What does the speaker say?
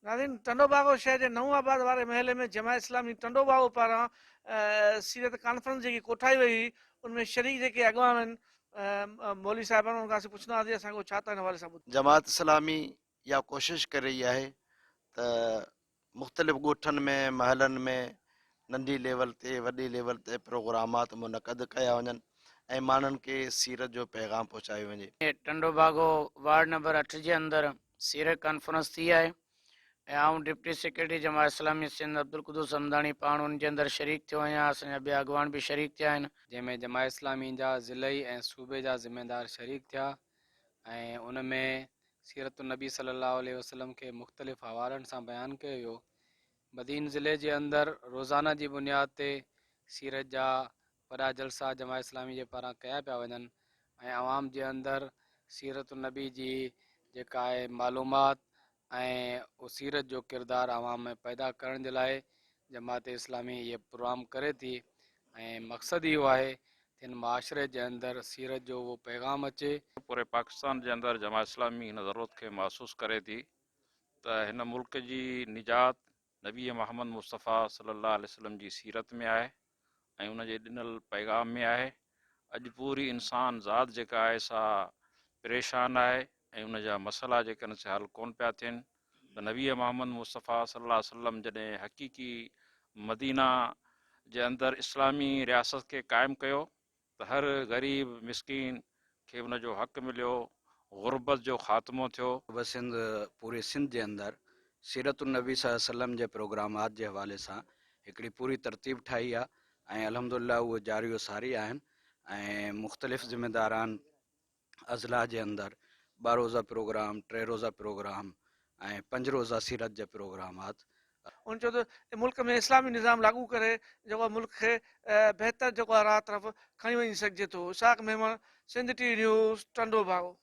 ناظرين ٽنڊوباگو شهر جي نئون آباد واري محلي ۾ جماعت اسلامي ٽنڊوباگو پاران سيرت ڪانفرنس جيڪي ڪوٺائي وئي هئي ان ۾ شريڪ جيڪي اڳواڻ آهن مولوي صاحبان انهن کان اسين پڇنداسين اسان کي ڇا ٿا ان حوالي سان ٻڌايو. جماعت اسلامي اها ڪوشش ڪري رهي آهي ته مختلف ڳوٺن ۾ محلن ۾ ننڍي ليول تي وڏي ليول تي پروگرامات منعقد ڪيا وڃن ۽ ماڻهن کي سيرت جو پيغام پهچايو وڃي. ٽنڊوباگو وارڊ نمبر اٺ جي اندر سيرت ڪانفرنس ٿي آهي ۽ آئون ڊپٽي سيڪريٽري جماعت اسلامي سنڌ عبدالقدوس همداڻي پاڻ ان جي اندر شريڪ ٿيو آهيان اسان جا ٻيا اڳواڻ به شريڪ ٿيا آهن. جنهن ۾ جماعت اسلامي جا ضلعي ۽ صوبي جا ذميدار شريڪ ٿيا ۽ ان ۾ سيرت النبي صلي الله عليه وسلم کي مختلف حوالن سان بيان ڪيو ويو. بدين ضلعي جي اندر روزانه جي بنياد تي سيرت جا وڏا جلسا جماعت اسلامي جي پاران ڪيا پيا وڃن ۽ عوام جي اندر سيرت النبي جي جيڪا آهي معلومات ۽ سيرت جو ڪردار عوام ۾ پيدا ڪرڻ جي لاء جماعت اسلامي اهي پروگرام ڪري ٿي ۽ مقصد اهو آهي ته هن معاشري جي اندر سيرت جو اهو پيغام اچي. پوري پاڪستان جي اندر جماعت اسلامي هن ضرورت کي محسوس ڪري ٿي ته هن ملڪ جي نجات نبي محمد مصطفيٰ صلي الله عليه وسلم جي سيرت ۾ آهي ۽ ان جي ڏنل پيغام ۾ آهي. اڄ پوري انسان ذات جيڪا آهي سا پريشان آهي ۽ ان جا مسئلا جيڪي آهن سي حل ڪونه پيا ٿين ته نبي محمد مصطفيٰ صلي الله عليه وسلم جڏهن حقيقي مدينه جي اندر اسلامي رياست کي قائم ڪيو ته هر غريب مسڪين کي ان جو حق مليو، غربت جو خاتمو ٿيو. صوبه سنڌ پوري سنڌ جي اندر سيرت النبي صلي الله عليه وسلم جي پروگرامات جي حوالي سان هڪڙي پوري ترتيب ٺاهي آ ۽ الحمدلله اهو جاري و ساري آهن ۽ مختلف ذميداران اضلاع جي اندر ٻه روزه پروگرام، ٽي روزه پروگرام ۽ پنج روزه سيرت جا پروگرامات. هن چيو ته ملڪ ۾ اسلامي نظام لاڳو ڪري جيڪو آهي ملڪ کي بهتر جيڪو آهي راهه طرف کڻي وڃي سگهجي ٿو. Ishaq Memon, Sindh T V news, Tando Bago.